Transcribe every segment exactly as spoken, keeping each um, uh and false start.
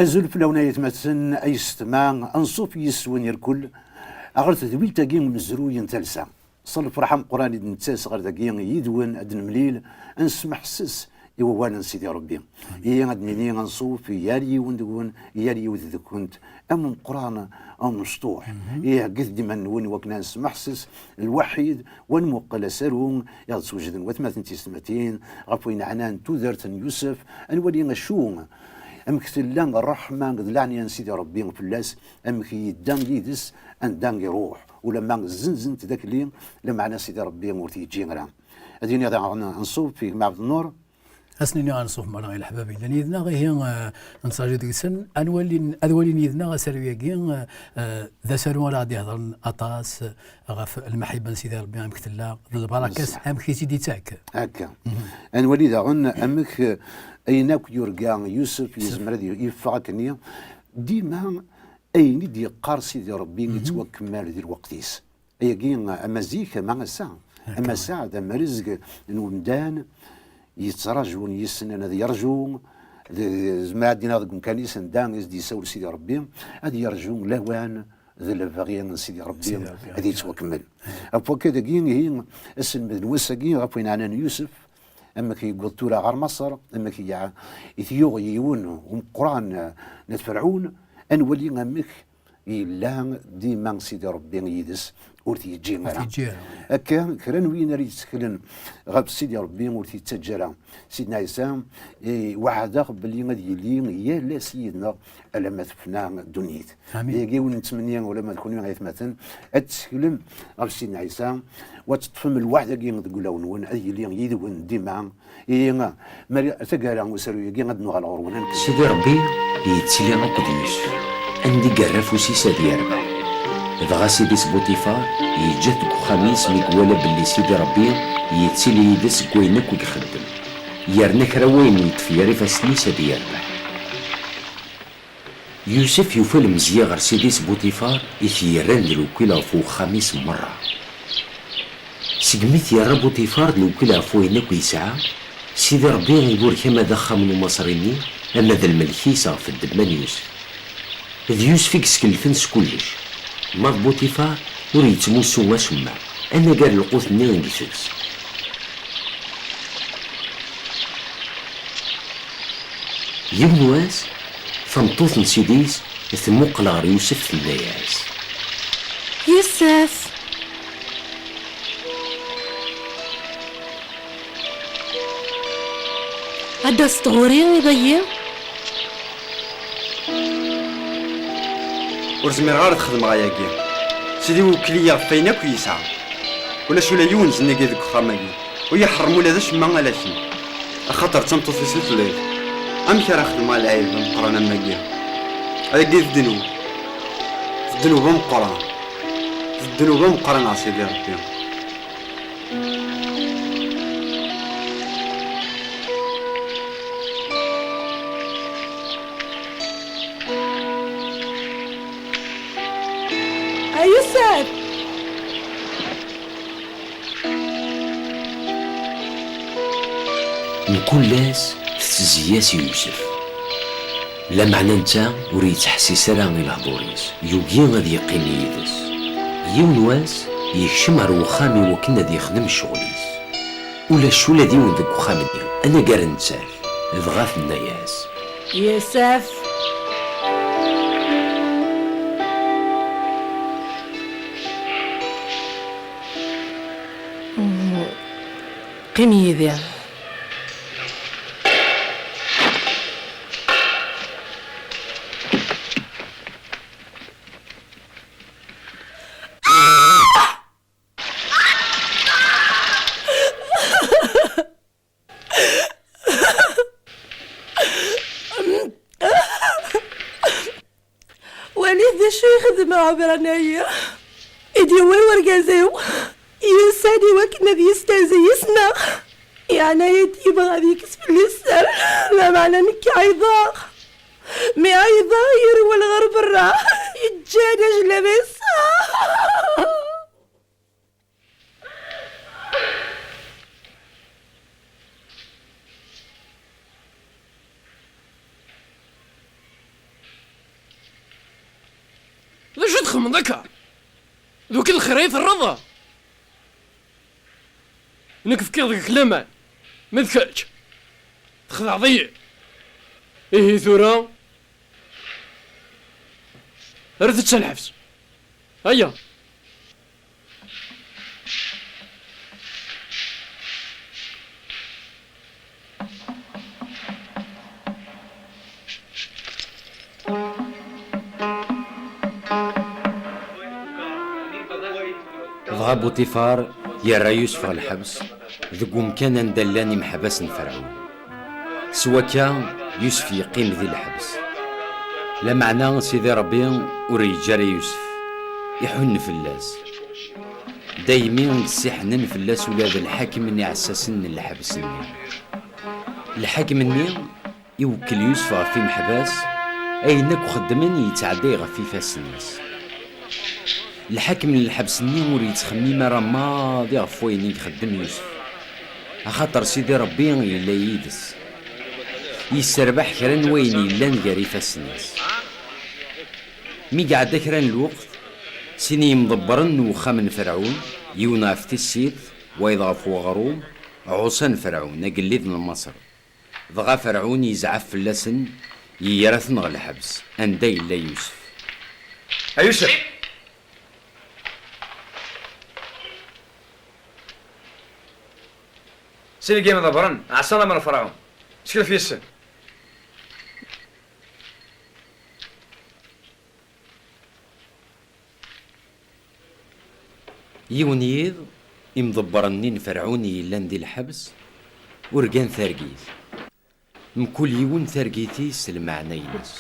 Azul fell-awen ay atmaten, ay yessetma, anṣuf yis-wen irkul ɣer tedwilt-agi n umezruy n talsa. S lferḥ ameqqran i d-nettas ɣer dagi yid-wen ad d-nemlil, ad nesmeḥses i wawal n Sidi Ṛebbi. Ihi ad d-nini anṣuf i yal yiwen deg-wen, i yal yiwet deg-kent, am umeqqran, am umecṭuḥ. Ihi hegget-d iman-nwen i wakken ad nesmeḥses lwaḥid, wa nmuqel asaru i ɣ-d-swejden watmaten tisetmatin ɣef wayen ɛnan tudert n Yusef, ad nwali acu, amek tella ṛṛeḥma d leɛnaya n Sidi Ṛebbi fell-as, amek yedda yid-s anda iruḥ, ulamma zzenzen-t d akli, lameɛna Sidi Ṛebbi ur t-yeǧǧi ara. Ad iniɣ daɣen anṣuf i gma Ɛebdennur. Ad sen-iniɣ anṣuf merra i leḥbab yellan yid-neɣ, ihi, eh, nettṛaju deg-sen ad walin, ad walin yid-neɣ asaru-agi, eh, eh, d asaru ara ɣ-d-iheḍren aṭas, eh, ɣef lmaḥibba n Sidi Ṛebbi, amek tella, d lbaraka-s, amek i tt-id-ittak. Akka. Ad nwali daɣen amek, eh, ayen akk yurga Yusef yezmer ad yeffeɣ akkenni, dima ayen i d-yeqqar Sidi Ṛebbi yettwakemmel di lweqt-is. Ayagi ama zik, ama ass-a. Ama ass-a, d amrezg n umdan yettraǧun, yessnen ad yerǧu, d, d, zemreɣ ad d-iniɣ deg umkan-is anda i s-d-yessawel Sidi Ṛebbi, ad yerǧu lawan d lebɣi n Sidi Ṛebbi ad yettwakemmel. Ɣef wakka dagi, ihi, aselmed n wass-agi ɣef wayen ɛnan Yusef, amek yewweḍ tura ɣer Maṣer, amek i, i t-yuɣ yiwen umeqqran n At Ferɛun, ad nwali amek yella dima Sidi Ṛebbi yid-s, ur t-yeǧǧi ara. Ur t-yeǧǧi ara. Akka, kra n win ara yetteklen ɣef Sidi Ṛebbi, ur t-yettaǧǧa ara. Sidna Ɛisa, eh, weɛdeɣ belli ad yili yal ass yid-neɣ alamma tefna ddunit. Amin. Dagi ur nettmenni ulamma d kunwi ay atmaten ad tetteklem ɣef Sidna Ɛisa, u ad teṭṭfem lweɛd-agi deg wulawen-nwen, ad yili yid-wen dima. Ihi, ma taggara n usaru-agi, ad nuɣal ɣur-wen, ad nkemmel. Sidi Ṛebbi yettili akked Yusef, anda i yerra afus-is ad yerbeḥ. Dɣa Sidi-s Buṭifar yeǧǧa-t deg uxxam-is mi iwala belli Sidi Ṛebbi yettili yid-s deg wayen akk i ixeddem, yerna kra n wayen yeṭṭef gar ifassen-is ad yerbeḥ. Yusef yufa lemzeyya ɣer Sidi-s Buṭifar i t-yerran d lewkil ɣef uxxam-is merra. Segmi t-yerra Buṭifar d lewkil ɣef wayen akk yesɛa, Sidi Ṛebbi iburek ama d axxam n umaṣri-nni, ama d lmelk-is ɣef ddemma n Yusef. D Yusef i yeskelfen s kullec, ma d Buṭifar ur yettmussu acemma, anagar lqut-nni i itett. Yiwen wass, tameṭṭut n Sidi-s tmuqel ɣer Yusef, tenna-yas: Yusef! Ad d-taseḍ ɣur-i iḍ-agi? Ur zmireɣ ara ad xedmeɣ ayagi. Sidi iwekkel-iyi ɣef wayen akk yesɛa. Ulac ula yiwen zennag deg uxxam-agi. Ur iḥeṛṛem ula d acemma ala kemm. Axaṭer d tameṭṭut-is i telliḍ. Amek ara xedmeɣ lɛib ameqqran am wagi? Ayagi d ddnub. D ddnub ameqqran. D ddnub ameqqran ɣer Sidi Ṛebbi. A Yusef! Mkul ass tettezzi-yas i Yusef. Lameɛna netta ur yettḥessis ara i lehdur-is, yugi ad yeqqim yid-s. Yiwen wass, yekcem ɣer wexxam i wakken ad yexdem ccɣel-is. Ulac ula d yiwen deg wexxam-nni, anagar nettat. Dɣa tenna-yas: Yusef! Qqim yid-i. Walit d acu i xedmeɣ, Ɛebran-ayi. I d-yewwi urgaz-iw, yusa-d i wakken ad yestehzi yis-neɣ. Yeɛna-yi-d, yebɣa ad yekkes fell-i sser, lameɛna nekk ɛeyḍeɣ. Mi ɛeyḍeɣ, yerwel ɣer berra, yeǧǧa-d ajlab-is. Qmeḍ akka. D wakken lxir i terreḍ. Nekk fkiɣ deg-k laman. Ma d kečč, txedɛeḍ-iyi. Ihi tura, rret-tt ɣer lḥebs. Aya. Dɣa Buṭifar yerra Yusef ɣer lḥebs, deg umkan anda llan imeḥbas n Ferɛun. S wakka, Yusef yeqqim di lḥebs. Lameɛna Sidi Ṛebbi ur yeǧǧi ara Yusef, iḥunn fell-as. Daymi i yessiḥnen fell-as ula d lḥakem n iɛessasen n lḥebs-nni. Lḥakem-nni iwekkel Yusef ɣef imeḥbas, ayen akk xeddmen yettɛedday ɣef ifassen-is. Lḥakem n lḥebs-nni ur yettxemmim ara maḍi ɣef wayen i ixeddem Yusef, axaṭer Sidi Ṛebbi yella yid-s. Yesserbaḥ kra n wayen yellan gar ifassen-is. Mi iɛedda kra n lweqt, sin yimḍebbren n uxxam n Ferɛun, yiwen ɣef tissit, wayeḍ ɣef weɣrum, ɛuṣan Ferɛun, agellid n Maṣer. Dɣa Ferɛun yezɛef fell-asen, yerra-ten ɣer lḥebs, anda yella Yusef. A Yusef! Sin n yimḍebbren ɛṣan amr n Ferɛun. Sklef yes-sen. Yiwen yiḍ, imḍebbren-nni n Ferɛun yellan di lḥebs, urgan targit. Mkul yiwen targit-is s lmeɛna-ines.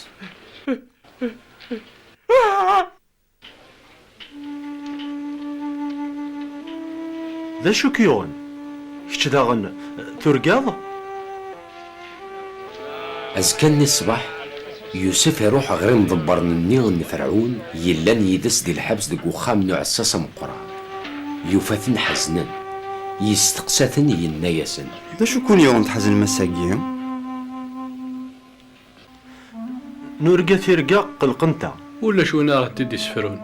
D acu k-yuɣen? Kečč daɣen turgaḍ? Azekka-nni ṣṣbeḥ, Yusef iruḥ ɣer imḍebbren-nni n Ferɛun yellan yid-s di lḥebs deg uxxam n uɛessas ameqqran. Yufa-ten ḥeznen. Yesteqsa-ten, yenna-yasen: "D acu kun-yuɣen tḥeznem ass-agi?" Nurga tirga qelqent-aɣ. Ulac win ara ɣ-t-id-isefrun.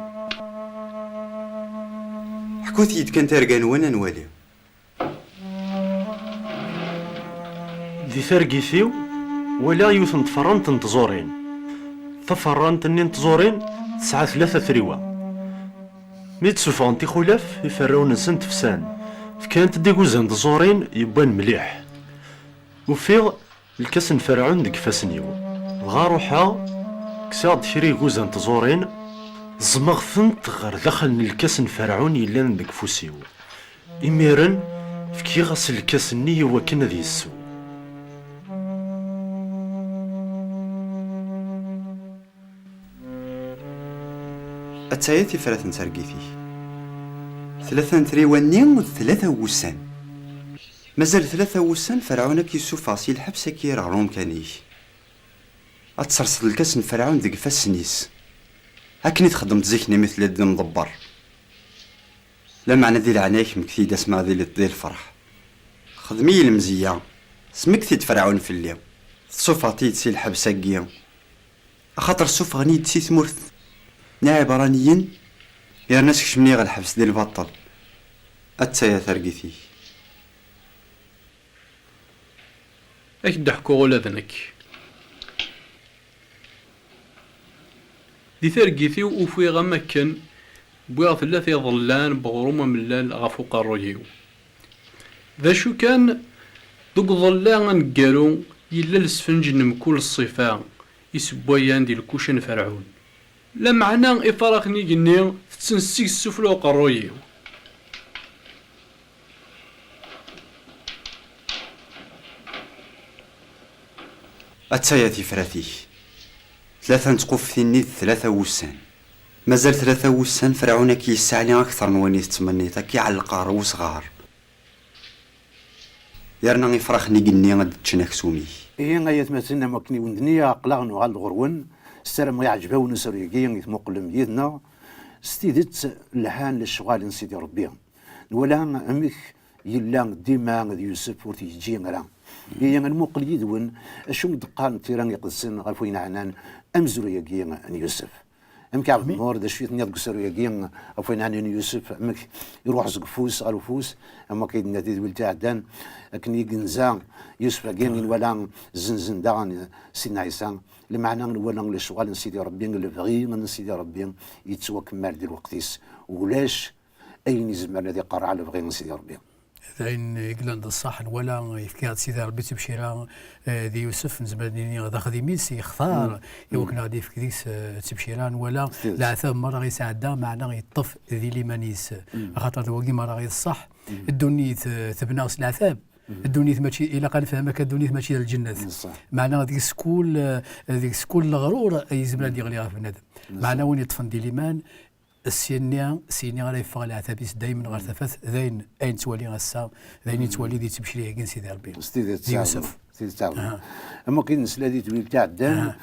Ḥkut-iyi-d kan targa-nwen ad nwali. Di targit-iw, walaɣ yiwet n tferrant n tẓurin. Taferrant-nni n tẓurin tesɛa tlata triwa. Mi d-ssuffɣent ixulaf, iferrawen-nsent fsan. Fkant-d iguza n tẓurin yewwan mliḥ. Ufiɣ lkas n Ferɛun deg ifassen-iw. Dɣa ruḥeɣ, kkseɣ-d kra iguza n tẓurin, ẓẓmeɣ-tent ɣer daxel n lkas n Ferɛun yellan deg ufus-iw. Imiren, fkiɣ-as lkas-nni i wakken ad yessew. Attaya tifrat n targit-ik. Tlata n triwa-nni d tlata n wussan. Mazal tlata n wussan, Ferɛun ad k-yessufeɣ si lḥebs, ad k-yerr ɣer umkan-ik. Ad tserseḍ lkas n Ferɛun deg ifassen-is, akken i txeddmeḍ zik-nni mi telliḍ d imḍebber. Lameɛna di leɛnaya-k, mmekti-d asmi ara tiliḍ di lferḥ. Xdem-iyi lemzeyya, smekti-d Ferɛun fell-i, tessufɣeḍ-iyi-d si lḥebs-agi. Axaṭer ssufɣen-iyi-d si tmurt n Iɛibṛaniyen, yerna skecmen-iyi ɣer lḥebs di lbaṭel. Attaya targit-ik. Ad k-d-ḥkuɣ ula d nekk. Di targit-iw ufiɣ am akken wwiɣ tlata iḍellan n uɣrum amellal ɣef uqerruy-iw. D acu kan, deg uḍella aneggaru yella lesfenǧ n mkul ṣṣifa isewwayen di lkuca n Ferɛun. Lameɛna ifrax n igenni tetten seg-s sufella uqerruy-iw. Attaya tifrat-ik. Tlata n tquftin-nni d tlata wussan. Mazal tlata wussan, Ferɛun ad k-yessaɛli akter n wayen i tettmenniḍ, ad k-iɛelleq ɣer wesɣar. Yerna ifrax n igenni ad d-ččen aksum-ik. Ihi ay atmaten, am wakken i wen-d-nniɣ, aql-aɣ nuɣal-d ɣur-wen. Ssarameɣ iɛǧeb-awen usaru-agi i tmuqlem yid-neɣ. S tidet, lhan lecɣal n Sidi Ṛebbi. Nwala amek yella dima d Yusef, ur t-yeǧǧi ara. Ihi ad nmuqel yid-wen acu i d-qqarent tira iqedsen ɣef wayen ɛnan amezruy-agi n Yusef. Amek Ɛebd Nnur, d acu i tenniḍ deg usaru-agi ɣef wayen ɛnin Yusef, amek iruḥ seg ufus ɣer ufus, am wakken i d-tenna tedwilt iɛeddan, akken i yenza Yusef-agi i nwala zzenzen daɣen Sidna Ɛisa, lmeɛna nwala lecɣal n Sidi Ṛebbi, lebɣi n Sidi Ṛebbi yettwakemmal di lweqt-is, ulac ayen izemren ad iqerreɛ lebɣi n Sidi Ṛebbi. D ayen i yellan d ṣṣeḥ, nwala yefka-ɣ-d Sidi Ṛebbi d ttebcira, eh, di Yusef, nezmer ad nini d axdim-is, yextar i wakken ad ɣ-d-yefk deg-s, eh, ttebcira, nwala leɛtab merra i yesɛedda, meɛna yeṭṭef di liman-is. Axaṭer d wagi merra i d ṣṣeḥ. Ddunit, eh, tebna s leɛtab. Ddunit mačči, ilaq ad nefhem akka, ddunit mačči d lǧennet. Meɛna deg-s kul, eh, deg-s kul leɣrur yezmer ad d-yeɣli ɣef bnadem. Meɛna win yeṭṭfen di liman, syenni, syenni ara yeffeɣ leɛtab-is daymen ɣer tafat, d ayen, ayen nettwali ass-a, d ayen nettwali di ttebcira-agi n Sidi Ṛebbi. S tidet, di Yusef. S tidet, ɛawed. Am wakken nesla di tedwilt iɛeddan,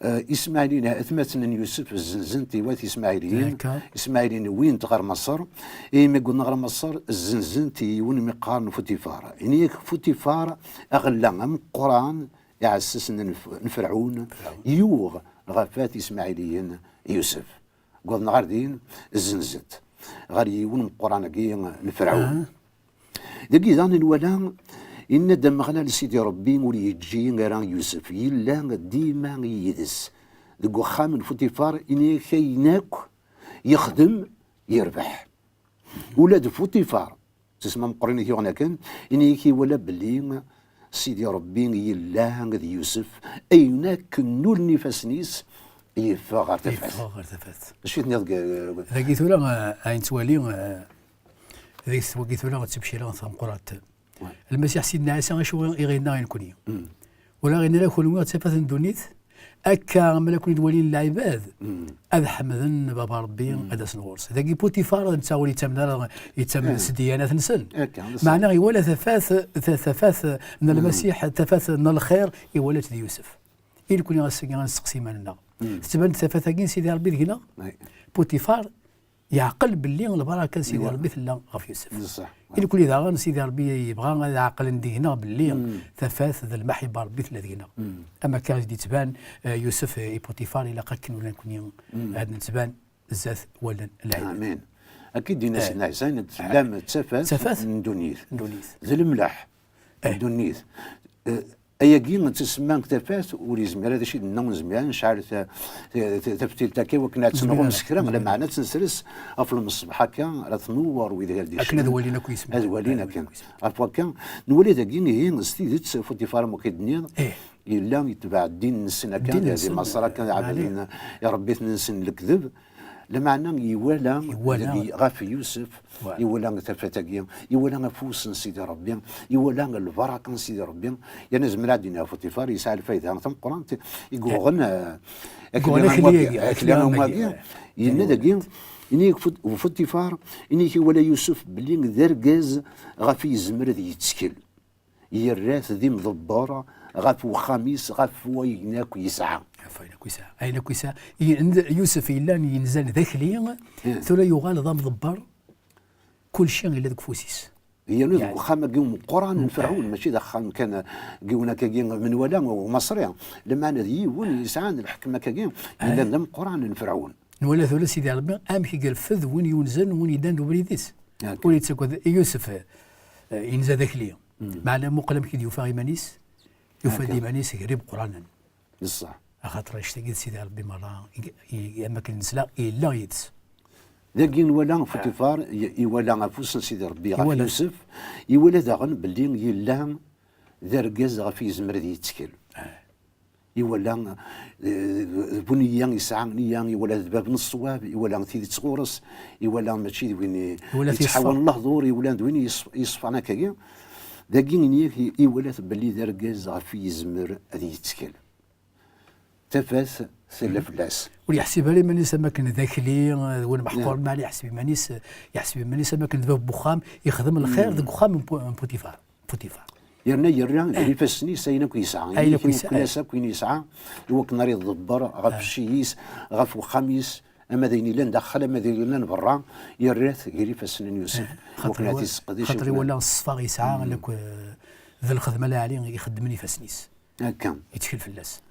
eh, Ismaɛiliyen, atmaten n Yusef, zzenzen-t i wat Ismaɛiliyen. Ismaɛiliyen wwin-t ɣer Maṣer, imi wwḍen ɣer Maṣer, zzenzen-t i yiwen mi qqaren Futifar. Ini-ak Futifar, aɣella ameqqran, iɛessasen n F-, n Ferɛun, yuɣ ɣef at Ismaɛiliyen Yusef. Wwḍen ɣer din, zzenzen-t ɣer yiwen meqqran-agi n Ferɛun. Dagi daɣen nwala, yenna-d Ameɣlal Sidi Ṛebbi ur yeǧǧi ara Yusef, yella dima yid-s. Deg uxxam n Futifar, ini-ak ayen akk yexdem yerbeḥ. Ula d Futifar, tusma meqqren i t-yuɣen akken, ini-ak iwala belli Sidi Ṛebbi yella d Yusef, ayen akk nnulen ifassen-is yeffeɣ ɣer tafat. Yeffeɣ ɣer tafat. D acu i tenniḍ deg, dagi tura, eh, ayen nettwali, eh, deg wagi tura d ttebcira tameqqrant. Lmasiḥ Sidna Ɛisa acu i ɣ-yenna i nekni? Ur aɣ-yenna ara kunwi d tafat n ddunit, akka ma la ken-id-walin lɛibad, ad ḥemden Baba Ṛebbi, ad d-asen ɣur-s. Dagi Putifar, netta ur yettamen ara, yettamen s ddyanat-nsen. Meɛna iwala tafat, ta-, tafat n Lmasiḥ, tafat n lxir, iwala-tt di Yusef. I nekni ass-agi ad nesteqsi iman-nneɣ. Tettban-d tafat-agi n Sidi Ṛebbi deg-neɣ? Putifar yeɛqel belli lbaraka n Sidi Ṛebbi tella ɣef Yusef. I nekni daɣen, Sidi Ṛebbi yebɣa ad ɛeqlen deg-neɣ belli tafat d lmaḥibba n Ṛebbi tella deg-neɣ. Am akka i d-yettban, eh, Yusef i Putifar, ilaq akken ula nekni ad nettban zdat wallen n lɛibad. Amin. Akka i d-yenna Sidna Ɛisa, yenna-d tellam d tafat n ddunit. D lemleḥ n ddunit. Eh, ayagi d tasemma n tafat, ur yezmir ara d acu i d-nenna, ur nezmir ara necɛel ta-, ta-, ta-, taftilt akka i wakken ad tt-nɣum s kra, lameɛna ad tt-nesres ɣef lmeṣbaḥ akka, ara tnewwer wid ara d-icnan. Akken ad walin akk yisem. Ad walin akken. Ɣef wakka, nwala dagi, ihi, s tidet, Futifar am wakka i d-tenniḍ, yella yetbeɛ ddin-nsen akka, di Maṣer akka, ɛebden iṛebbiten-nsen n lekdeb, lameɛna iwala deg, ɣef Yusef, iwala tafat-agi, iwala afus n Sidi Ṛebbi, iwala lbaraka n Sidi Ṛebbi. Yerna nezmer ad d-nini ɣef Futifar, yesɛa lfayda tameqqrant i yuɣen, eh, akli am wagi, akli am wagi. Yenna dagi, ini-k Fut-, Futifar, ini-k iwala Yusef belli d argaz ɣef yezmer ad yettkel. Yerra-t d imḍebber ɣef wexxam-is, ɣef wayen akk yesɛa. Ɣef wayen akk yesɛa. Ayen akk yesɛa. I-, n-, Yusef yellan yenzan d akli, tura yuɣal d amḍebber, kulci yella deg ufus-is. Yerna deg uxxam-agi umeqqran n Ferɛun, mačči d axxam kan n yiwen akkagi menwala umaṣri, lameɛna d yiwen yesɛan lḥekem akkagi, yellan d ameqqran n Ferɛun. Nwala tura Sidi Ṛebbi amek i yerfed win yunzen, win yeddan d ubrid-is. Ur yettagad. Yusef, eh, yenza d akli. Meɛna muqel amek i d-yufa iman-is. Yufa-d iman-is gar imeqqranen. Axaṭer annect-agi d Sidi Ṛebbi merra, i, i, am akken nesla, yella yid-s. Dagi nwala Futifar, i-, iwala afus n Sidi Ṛebbi ɣef Yusef, iwala daɣen belli yella d argaz ɣef yezmer ad yettkel. Iwala, eh, d bu nniya yesɛa, nniya, iwala d bab n ṣṣwab, iwala tidet ɣur-s, iwala mačči d win i-, yettḥawan lehdur, iwala d win yes-, yeṣfan akkagi. Dagi ini-ak i-, iwala-t belli d argaz ɣef yezmer ad yettkel. Tafat tella fell-as. Ur yeḥsib ara iman-is am akken d akli, d win meḥquren, meɛna yeḥseb iman-is, yeḥseb iman-is am akken d bab n wexxam, yexdem lxir deg uxxam n Pu-, n Putifar. Putifar. Yerna yerra gar ifassen-is ayen akk yesɛa. Ayen akk yesɛa. Ayen akk yesɛa, i wakken ara iḍebber ɣef cci-is, ɣef wexxam-is, ama d ayen yellan daxel, ama d ayen yellan berra, yerra-t gar ifassen n Yusef, i wakken ad t-yesseqdec. Xaṭer iwala ṣṣfa yesɛa, lakk, eh, d lxedma lɛali i ixeddmen ifassen-is. Akka. Yettkel fell-as.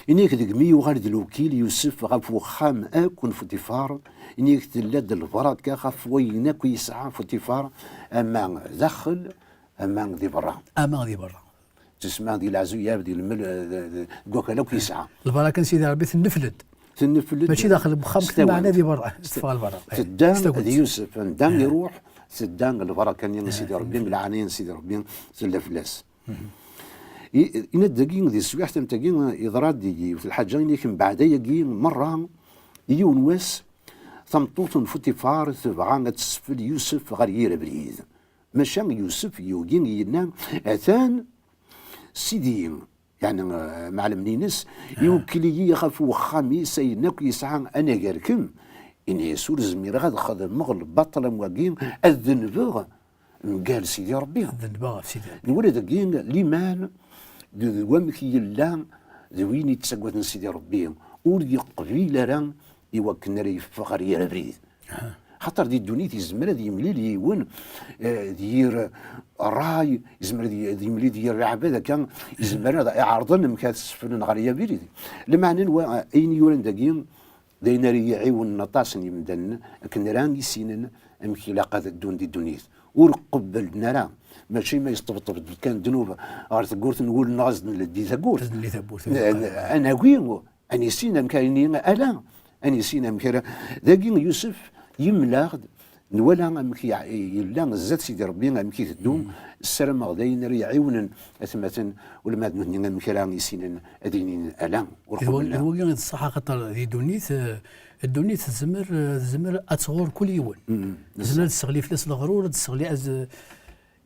Ini-ak degmi yuɣal d lewkil Yusef ɣef wexxam akk n Futifar, ini-ak tella-d lbaraka ɣef wayen akk yesɛa Futifar, ama daxel, ama di berra. Ama di berra. Tesma di leɛzuyab, di lmel, eh, di, di, deg wakal akk yesɛa. Lbaraka n Sidi Ṛebbi tennefled. Tennefled. Mačči daxel n wexxam, s tawant. Meɛna di berra. S-, teffeɣ lbarra. Eh, tedda s tawant. D Yusef, anda iruḥ, tedda lbaraka-nni n Sidi Ṛebbi, lɛanaya n Sidi Ṛebbi tella fell-as. I-, inna-d dagi di teswiɛt am tagi, yeḍra-d yiwet lḥaǧa, ini-ak mbeɛd ayagi merra, yiwen wass, tameṭṭut n Futifar tebɣa ad tesfel Yusef ɣer yir abrid. Maca Yusef yugi, yenna, atan Sidi, yeɛni, eh, mɛelmen-ines, iwekkel-iyi ɣef wexxam-is, ayen akk yesɛa anagar kemm. Ini-as, ur zmireɣ ad xedmeɣ lbaṭel am wagi, ad denbeɣ mgal Sidi Ṛebbi. Ad denbeɣ ɣef Sidi Ṛebbi. Nwala dagi liman d, d wamek yella d win yettaggaden Sidi Ṛebbi, ur yeqbil ara i wakken ara yeffeɣ ɣer yir abrid. Xaṭer di ddunit yezmer ad yemlil yiwen, eh, d yir ṛṛay, yezmer ad y-, ad yemlil d yir lɛebad akka, yezmer ad iɛerḍen amek ad seflen ɣer yir abrid. Lameɛna n wa, ayen yuran dagi, d ayen ara yi-iɛiwnen aṭas n yimdanen akken ara issinen amek ilaq ad ddun di ddunit. Ur qebblen ara. Mačči ma yesṭebṭeb-d kan ddnub ɣer tewwurt n wul-nneɣ, ad d-nleddi tawwurt. Ad d-nleddi tawwurt. N-, n-, ad nagi, ad nissin amek ara nini ala, ad nissin amek ara. Dagi Yusef yemla-ɣ-d, nwala amek ya-, yella zdat Sidi Ṛebbi, amek iteddu. Ssarameɣ d ayen ara iɛiwnen atmaten, ulma d nutni amek ara issinen ad inin ala, ur qebblen ara. D wagi i d ṣṣeḥ, axaṭer di ddunit, eh, ddunit tezmer, eh, tezmer ad tɣur kul yiwen. Tezmer ad tesseɣli fell-as leɣrur, ad tesseɣli, ad,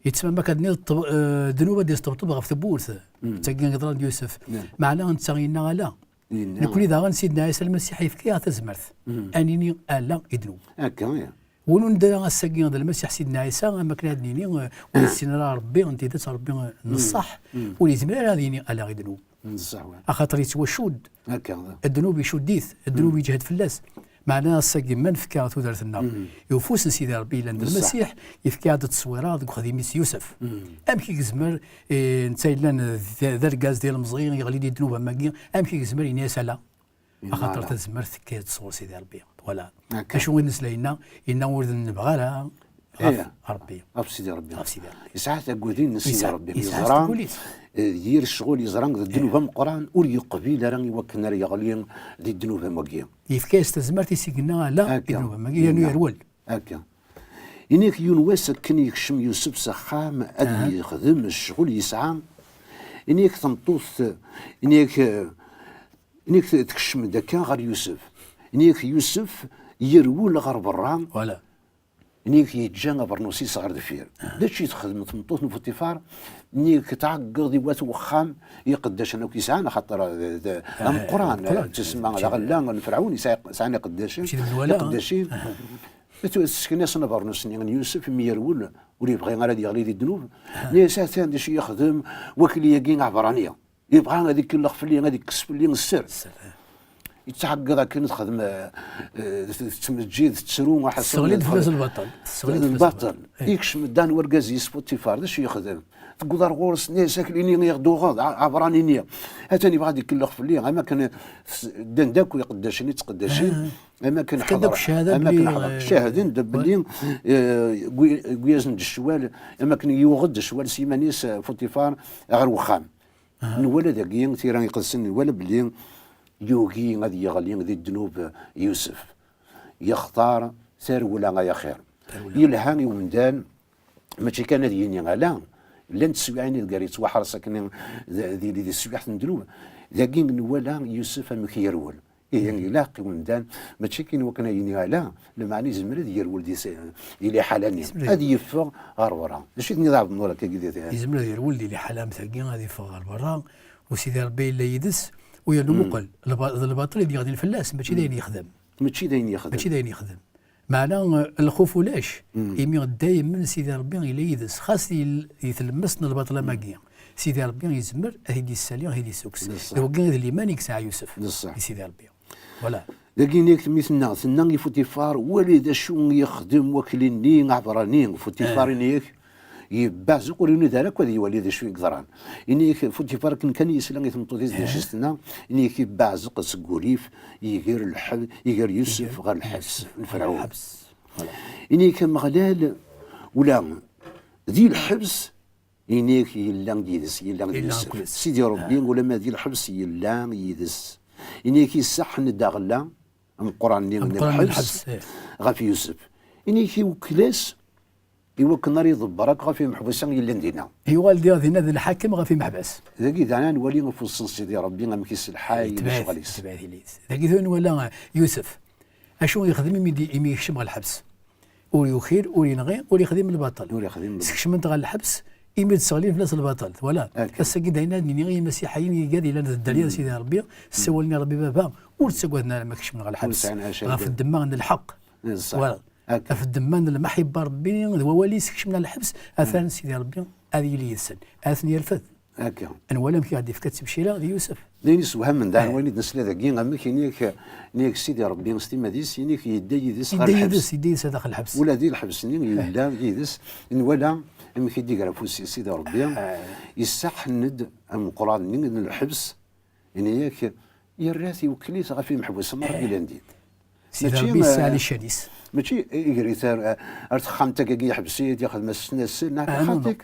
yettmama kan nniḍ ṭṭeb-, eh, ddnub ad yesṭebṭeb ɣef tewwurt. D tagi yeḍran d Yusef. Meɛna netta yenna ala. Yenna. Nekkni daɣen Sidna Ɛisa Lmasiḥ yefka-yaɣ tazmert. Ad nini ala i ddnub. Akka, ya. Win ur nedri ass-agi d Lmasiḥ Sidna Ɛisa, am akken ad nini, eh, ur yessin ara Ṛebbi n tidet, Ṛebbi n ṣṣeḥ, ur yezmir ara ad yini ala i ddnub. N ṣṣeḥ, wa. Axaṭer yettwacudd. Akka, da. Ddnub icudd-it, ddnub yeǧhed fell-as. Meɛna ass-agi ma nefka tudert-nneɣ i ufus n Sidi Ṛebbi yellan d Lmasiḥ, yefka-aɣ-d tteswira deg uxdim-is Yusef. Amek i yezmer, eh, netta yellan d, d argaz d ilemẓi, yeɣli di ddnub am wagi, amek i yezmer ini-as ala? Axaṭer tazmert tekka-d sɣur Sidi Ṛebbi. Voilà. Akka. Acu i nesla yenna? Yenna ur d-nebɣi ara ɣef Ṛebbi. Ɣef Sidi Ṛebbi. Ɣef Sidi Ṛebbi. Yesɛa tagudin n Sidi Ṛebbi. Yesɛa, yesɛa tagudin. Yeẓra, eh, yir ccɣel yeẓra d ddnub ameqqran, ur yeqbil ara i wakken ara yeɣli di ddnub am wagi. Yefka-yas tazmert i s-igenna ala i ddnub am wagi, yernu yerwel. Akka. Ini-ak yiwen wass akken yekcem Yusef s axxam ad yexdem ccɣel yesɛa. Ini-ak tmeṭṭut, ini-ak, eh, Ini-ak tekcem-d akka ɣer Yusef. Ini-ak Yusef yerwel ɣer berra. Voilà. Ini-ak yeǧǧa abernus-is ɣer deffir. D acu i texdem tmeṭṭut n Futifar? Ini-ak tɛeggeḍ i wat wexxam, iqeddacen akk yesɛan, axaṭer d, d, d ameqqran, d ameqqran, d tasemma, d aɣella n Ferɛun, yesɛa, sɛan iqeddacen, iqeddacin. Tesken-asen abernus-nni n Yusef, imi yerwel, ur yebɣi ara ad yeɣli di ddnub. Ini-as atan d acu yexdem wakli-agi aɛebṛani. Yebɣa ad ikellex fell-i, ad ikkes fell-i sser. Sser, eh. Yettɛeggiḍ akken texdem, eh, eh, tettmeǧǧid, tettru, tesseɣli-d fell-as lbaṭel. Tesseɣli-d fell-as lbaṭel. Eh. Yekcem Dan wergaz-is Futifar, d acu yexdem? Tewweḍ ar ɣur-s, nni-as akli-nni i ɣ-d-tuɣeḍ, a-, aɛebṛani-nni. Atan yebɣa ad ikellex fell-i, am akken s-, ddan-d akk iqeddacen i ttqeddacen, am akken ḥeḍreɣ, am akken ḥeḍreɣ. Cahden-d belli, eh, gwi-, gwi-yasen-d ccwal, am akken yuɣ-d ccwal s yiman-is, eh, Futifar ɣer wexxam. Nwala dagi tira iqedsen, nwala belli yugi ad yeɣli di ddnub Yusef. Yextar tarewla ay axir. Tarewla. Yelha i umdan, mačči kan ad yini ala, llant teswiɛin i deg ara yettwaḥres akken d, d, di teswiɛt n ddnub. Dagi nwala Yusef amek yerwel. Ihi ilaq i umdan, mačči kan wakken ad yini ala, lameɛna yezmer ad yerwel di s-, di liḥala-nni. Yezmer ad, ad yeffeɣ ɣer berra. D acu i tenniḍ a Ɛebd Nnur akka di, di, yezmer ad yerwel di liḥala am tagi, ad yeffeɣ ɣer berra, u Sidi Ṛebbi yella yid-s, u yernu muqel, lba-, d lbaṭel i d-yeɣlin fell-as, mačči d ayen yexdem. Mačči d ayen yexdem. Mačči d ayen yexdem. Meɛna, eh, lxuf ulac, imi daymen Sidi Ṛebbi yella yid-s, xas di, di tlemmast n lbaṭel am wagi. Sidi Ṛebbi yezmer ad t-id-yessali, ad t-id-yessukkes. D ṣṣeḥ. D wagi i d liman i yesɛa Yusef. D ṣṣeḥ. Di Sidi Ṛebbi. Voilà. Dagi ini-ak mi tenna, tenna i Futifar, wali d acu yexdem wakli-nni aɛebṛani. Futifar ini-ak, Yebbeɛzeq, ur yurid ara akk ad iwali d acu i yeḍran. Ini-ak Futifar akken kan yesla i tmeṭṭut-is d acu i s-tenna, ini-ak yebbeɛzeq seg wurrif, iger lḥeb-, iger Yusef ɣer lḥebs n Ferɛun. Ini-ak Ameɣlal, ula di lḥebs, ini-ak yella yid-s, yella d Yusef. Sidi Ṛebbi, ulamma di lḥebs yella yid-s. Ini-ak yessaḥen-d aɣella ameqqran-nni n lḥebs ɣef Yusef. Ini-ak iwekkel-as i wakken ara iḍebber akk ɣef imeḥbas-a yellan dinna. Yuɣal diɣ dinna d lḥakem ɣef imeḥbas. Dagi daɣen ad nwali afus n Sidi Ṛebbi amek iselḥay lecɣal-is. Dagi tura nwala Yusef. Acu yexdem imi d-, imi yekcem ɣer lḥebs? Ur yukir, ur yenɣi, ur yexdim lbaṭel. Ur yexdim lbaṭel. Skecmen-t ɣer lḥebs, imi d-sseɣlin fell-as lbaṭel. Twala? Ass-agi dayen ad nini i imasiḥiyen igad yellan d dderya n Sidi Ṛebbi, ssawalen i Ṛebbi Baba, ur ttagaden ara ma kecmen ɣer lḥebs. Ɣef ddemma n lḥeqq. Twala? Ɣef ddemma n lmaḥibba Ṛebbi d wawal-is kecmen ɣer lḥebs, atan Sidi Ṛebbi ad yili yid-sen, ad ten-yerfed. Akka. Nwala amek i ɣ-d-yefka ttebcira d Yusef. D ayen isewhamen, daɣen wayen i d-nesla dagi, amek ini-ak, ini-ak Sidi Ṛebbi s timmad-is, ini-ak yedda yid-s ɣer lḥebs. Yedda yid-s, yedda yid-s daxel lḥebs. Ula di lḥebs-nni yella yid-s, nwala amek i d-iger afus Sidi Ṛebbi, yessaḥen-d ameqqran-nni n lḥebs, ini-ak yerra-t iwekkel-it ɣef imeḥbas merra yellan din. Sidi Ṛebbi yesɛa lican-is. Mačči iger-it ar, ar texxamt-agi iḥbes-it, ixdem-as snasel, neɣ xaṭik,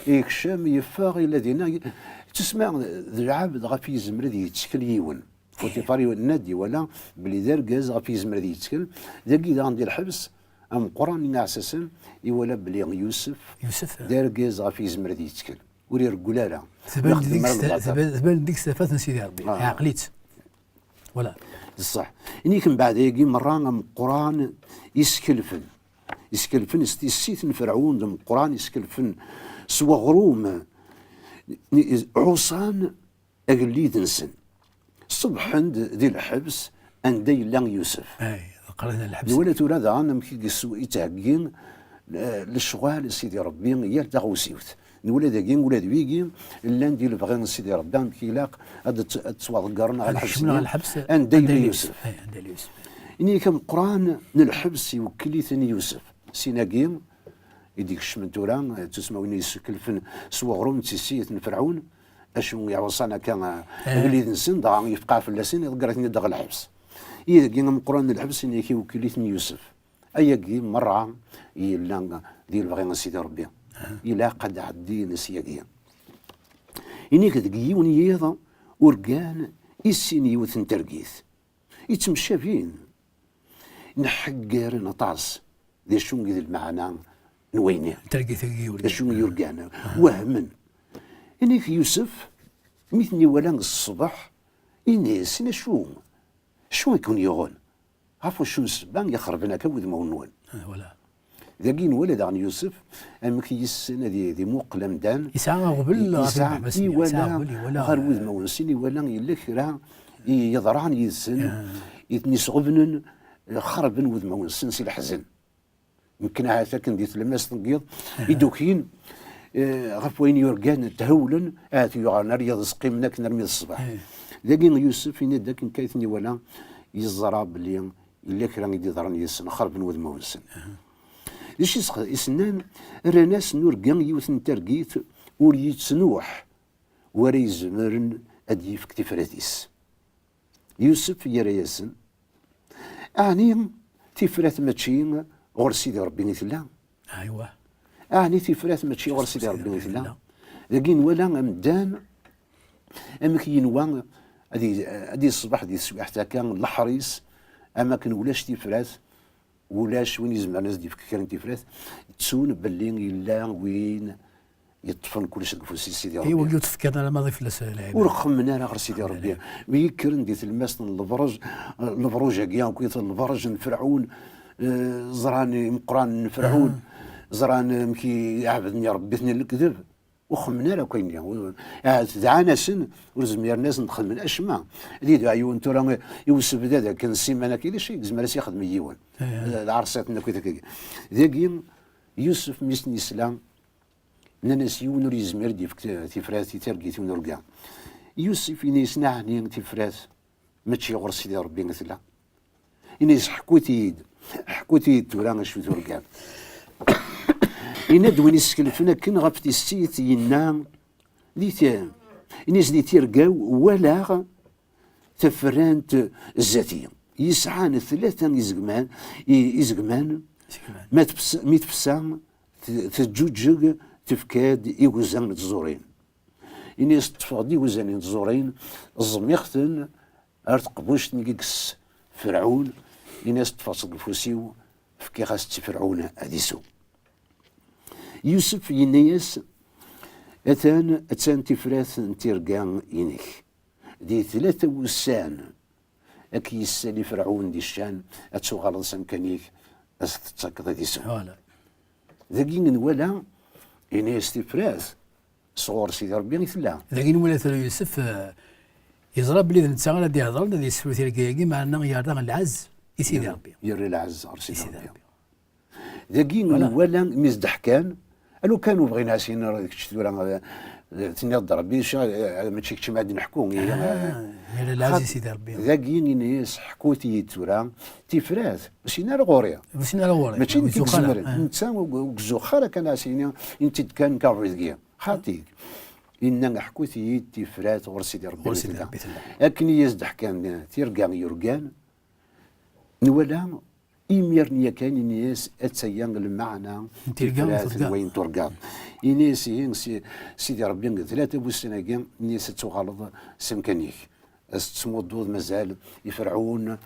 yekcem, yeffeɣ, yella dinna, yettisma d lɛebd ɣef yezmer ad yettkel yiwen. Futifar yenna-d, iwala belli d argaz ɣef yezmer ad yettkel. Dagi daɣen di lḥebs, ameqqran n iɛessasen, iwala belli Yusef d argaz ɣef yezmer ad yettkel. Ur ireggel ara. Tban-d deg-s tafat n Sidi Ṛebbi. Iɛqel-itt. Voilà. D ṣṣeḥ. Ini-k mbeɛd ayagi merra ameqqran iskelfen. Iskelfen s tissit n Ferɛun d ameqqran iskelfen s weɣrum, ɛuṣan agellid-nsen. Ṣebḥen-d di lḥebs anda yella Yusef. Nwala tura daɣen amek i yettheggi, eh, lecɣal Sidi Ṛebbi yal taɣewsiwt. Nwala dagi ula d wigi llan di lebɣi n Sidi Ṛebbi, amek ilaq ad tt-, ad ttwaḍeggren ɣer lḥebs-nni anda yella Yusef. Ini-k ameqqran n lḥebs iwekkel-iten Yusef. Sin-agi i d-ikecmen tura, d tusmawin i yeskelfen s weɣrum d tissiyet n Ferɛun, acu iɛuṣan akka, eh, agellid-nsen, dɣa yefqeɛ fell-asen, iḍegger-iten-id ɣer lḥebs. Ideg ameqqran n lḥebs, ini-k iwekkel-iten Yusef. Ayagi merra yella di lebɣi n Sidi Ṛebbi. Ilaq ad ɛeddin syagi. Ini-k deg yiwen yiḍ urgan i sin yiwet n targit. Ittemcabin, nḥeggaren aṭas d acu i d lmeɛna n wayen-nni. D acu i yurgan, wehmen. Ini-k Yusef, mi ten-iwala s ṣṣbeḥ, ini-asen, acu, acu i ken-yuɣen? Ɣef wacu n ssebba i xerben akka wudmawen-nwen? Dagi nwala daɣen Yusef amek yessen ad i-, ad imuqel amdan. Yesɛa aɣbel ɣer imeḥbas-nni, iwala ɣer wudmawen-nsen, iwala yella kra i yeḍran yid-sen, i ten-isɣebnen, xerben wudmawen-nsen si leḥzen. Mken ahat akken di tlemmast n yiḍ i d-ukin, eh, ɣef wayen yurgan, thewlen, ahat yuɣalen ar yiḍes, qqimen akken armi d ṣṣbeḥ. Dagi Yusef ini-d akken kan i ten-iwala, yeẓra belli yella kra i d-iḍran yid-sen, xerben wudmawen-nsen. D acu i s-, i s-nnan? Rran-asen urga yiwet n targit ur yettnuḥ, wara izemren ad d-yefk tifrat-is. Yusef yerra-yasen, ɛni tifrat mačči ɣur Sidi Ṛebbi i tella? Aywa. Ɛni tifrat mačči ɣur Sidi Ṛebbi i tella? Dagi nwala amdan amek yenwa ad i-, ad iṣbeḥ di teswiɛt akka leḥris, am akken ulac tifrat, ulac win izemren ad s-d-yefk kra n tifrat, ttun belli yella win yeṭṭfen kullec deg ufus-is Sidi Ṛebbi. I wagi ur tefkiḍ ara maḍi fell-as lɛibad. Ur xemmen ara ɣer Sidi Ṛebbi. Mi yekkren di tlemmast n lebṛuj, lebṛuj-agi akk, lebṛuj n Ferɛun, eh, ẓran imeqqranen n Ferɛun, ẓran amek i ɛebden iṛebbiten n lekdeb. Ur xemmen ara akk ayen-nni. Ahat dɛan-asen, ur zmiren ad sen-xedmen acemma. Ad yedɛu yiwen tura i usebdad akken siman akka, d acu i yezmer ad s-ixdem i yiwen? D ɛerṣaten akk i takagi. Dagi, Yusef mi sen-yesla, nnan-as yiwen ur yezmir ad d-yefk tifrat i targit n urga. Yusef ini-yasen, ɛni tifrat mačči ɣur Sidi Ṛebbi i tella? Ini-as, ḥkut-iyi-d, ḥkut-iyi-d tura acu turgam. Yenna-d win iskelfen akken ɣef tissit, yenna di ti-, ini-as di tirga-w walaɣ taferrant zdat-i yesɛan tlata izegman, i-, izegman, ma tefsa, mi tefsa, t-, teǧǧuǧeg, tefka-d iguzan n tẓurin. Ini-as ṭṭfeɣ-d iguzan n tẓurin, ẓmiɣ-ten ar teqbuct-nni i yekkes Ferɛun, ini-as ṭṭfeɣ-tt deg ufus-iw, fkiɣ-as-tt i Ferɛun ad isew. Yusef yenna-yas, atan, attan tifrat n tirga-inek. Di tlata wussan, ad k-yessali Ferɛun di ccan, ad tuɣaleḍ s amkan-ik, ad s-tettakeḍ ad isew. Voilà. Dagi nwala, ini-as tifrat, sɣur Sidi Ṛebbi i tella. Dagi nwala tura Yusef, eh, yeẓra belli d netta ara d-ihedṛen, ad yessefru tirga-agi, meɛna yerra lɛezz i Sidi Ṛebbi. Yerra lɛezz ɣer Sidi Ṛebbi. Dagi nwala mi s-d-ḥkan, a lukan ur bɣin ad s-inin kečč tura, eh, tenniḍ-d Ṛebbi, mačči kečč ma ad d-neḥku, ihi, eh, yerra lɛezz i Sidi Ṛebbi. Dagi ini-as, ḥkut-iyi-d tura tifrat, ur sin ara ɣur-i. Ur sin ara ɣur-i. Mačči nekk i izemren. Netta ur, ur izuxx ara kan ad s-yini, ini-t-id kan nekk Ṛebbi deg-i. Xaṭi. Inna, ḥkut-iyi-d tifrat ɣur Sidi Ṛebbi. Ɣur Sidi Ṛebbi tella. Akken i as-d-ḥkan tirga yurgan, nwala imir-nni yakan, ini-as, attaya lmeɛna n tirga tifrat n wayen turgaḍ. Ini-as, ihi, si-, Sidi Ṛebbi, tlata wussan-agi, ini-as, ad tuɣaleḍ s amkan-ik. Ad tettmudduḍ mazal i Ferɛun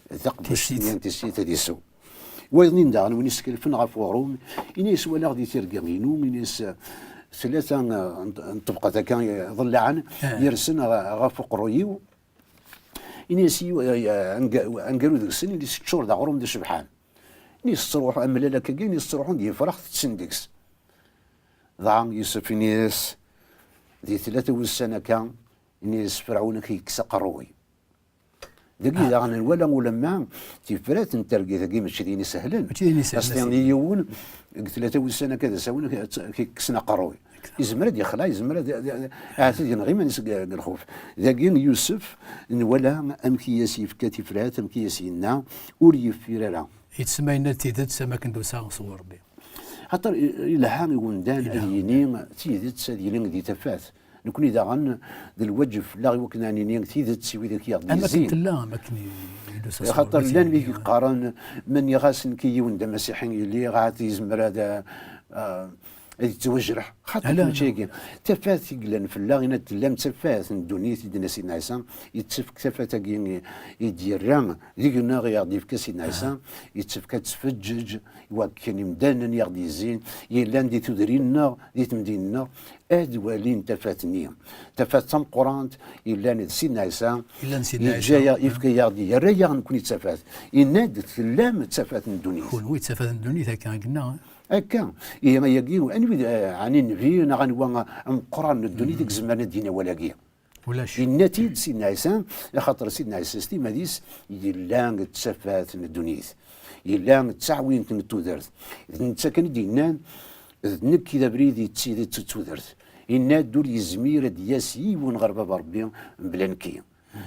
taqbuct-nni n tissit ad isew. Wayeḍnin daɣen, win iskelfen ɣef uɣrum, ini-as, walaɣ di tirga-inu, ini-as, tlata, eh, n, n ṭṭebqat akka, eh, ḍellaɛen, yersen ɣ-, ɣef uqerruy-iw. Ini-as, yiw-, eh, eh, anga-, angaru deg-sen, ini-as, ččur d aɣrum d acebḥan. Ini-as, ttruḥu, amellal akkagi, ini-as, ttruḥun d yifrax tetten deg-s. Dɣa Yusef ini-as, di tlata wussan akka, ini-as, Ferɛun ad k-yekkes aqerruy. Dagi daɣen nwala ulamma tifrat n targit-agi mačči d ayen isehlen. Mačči d ayen isehlen, a s-tiniḍ i yiwen, deg tlata wussan akka d asawen, k-, k-, kksen aqerruy. Yezmer ad yexleɛ, yezmer ad, ad, ad, ahat ad yenɣ iman-is deg, deg lxuf. Dagi Yusef nwala amek i as-yefka tifrat, amek i as-yenna, ur yeffir ara. Yettsemma yenna-d tidet am akken d-usa sɣur Ṛebbi. Xaṭer i-, ilha i wemdan ad yini tidet, ad yili di tafat. Nekni daɣen d lwaǧeb fell-aɣ i wakken ad nini tidet i wid akk i aɣ-d-yezzin. Am akken tella, am akken i, i d-usa sɣur Ṛebbi. Xaṭer llan wid yeqqaren, ma nniɣ-as nekk i yiwen d amasiḥi i lliɣ, ahat yezmer ad, ah, ad yettwajreḥ. Xaṭi, mačči agi. Tafat i yellan fell-aɣ, ina tellam d tafat n ddunit, i d-yenna Sidna Ɛisa, yettefk tafat-agi i, i d-yerra deg-neɣ, i aɣ-d-yefka Sidna Ɛisa, yettefk ad tfeǧǧeǧ i wakken imdanen i aɣ-d-yezzin, yellan di tudrin-nneɣ, di temdinin-nneɣ, ad walin tafat-nni. Tafat tameqqrant yellan d Sidna Ɛisa, yellan Sidna Ɛisa, yeǧǧa-yaɣ, yefka-yaɣ-d, yerra-yaɣ nekni d tafat. Yenna-d, tellam d tafat n ddunit. Kunwi d tafat n ddunit, akka i yenna. Akka, ihi ayagi, anwi d, eh, ɛni nnbi neɣ anwa ameqqran n ddunit i izemren ad d-yini awal-agi? Ulac. Yenna-t-id Sidna Ɛisa, axaṭer Sidna Ɛisa s timmad-is yella d tafat n ddunit. Yella d taɛwint n tudert. D netta kan i d-yennan, d nekk i d abrid, i d tidet, d tudert. Yenna-d ur yezmir ad d-yas yiwen ɣer Baba Ṛebbi mebla nekki.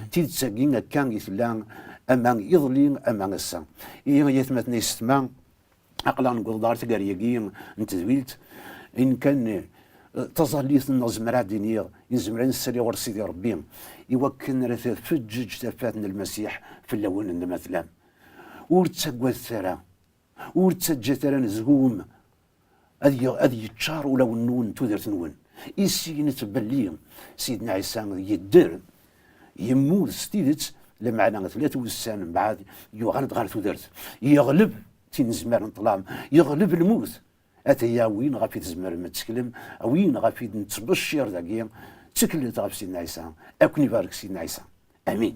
Tidet-agi akka i tella ama iḍelli, ama ass-a. Ihi ay atmaten, ay yessetma, aql-aɣ newweḍ-d ɣer taggara-agi n tedwilt, in kan, eh, taẓallit-nneɣ, zemreɣ ad d-iniɣ, i nezmer ad nessali ɣur Sidi Ṛebbi, i wakken ara tfeǧǧeǧ tafat n Lmasiḥ fell-awen anda ma tellam. Ur ttaggadet ara, ur ttaǧǧat ara anezgum ad ye-, ad yeččar ulawen-nwen, tudert-nwen. Issinet belli Sidna Ɛisa yedder, yemmut s tidet, lameɛna tlata wussan mbeɛd yuɣal-d ɣer tudert. Yeɣleb tinezmar n ṭṭlam, yeɣleb lmut. Ataya win ɣef i tzemrem ad tetteklem, win ɣef i d-nettbeccir dagi, tteklet ɣef Sidna Ɛisa, ad ken-ibarek Sidna Ɛisa. Amin.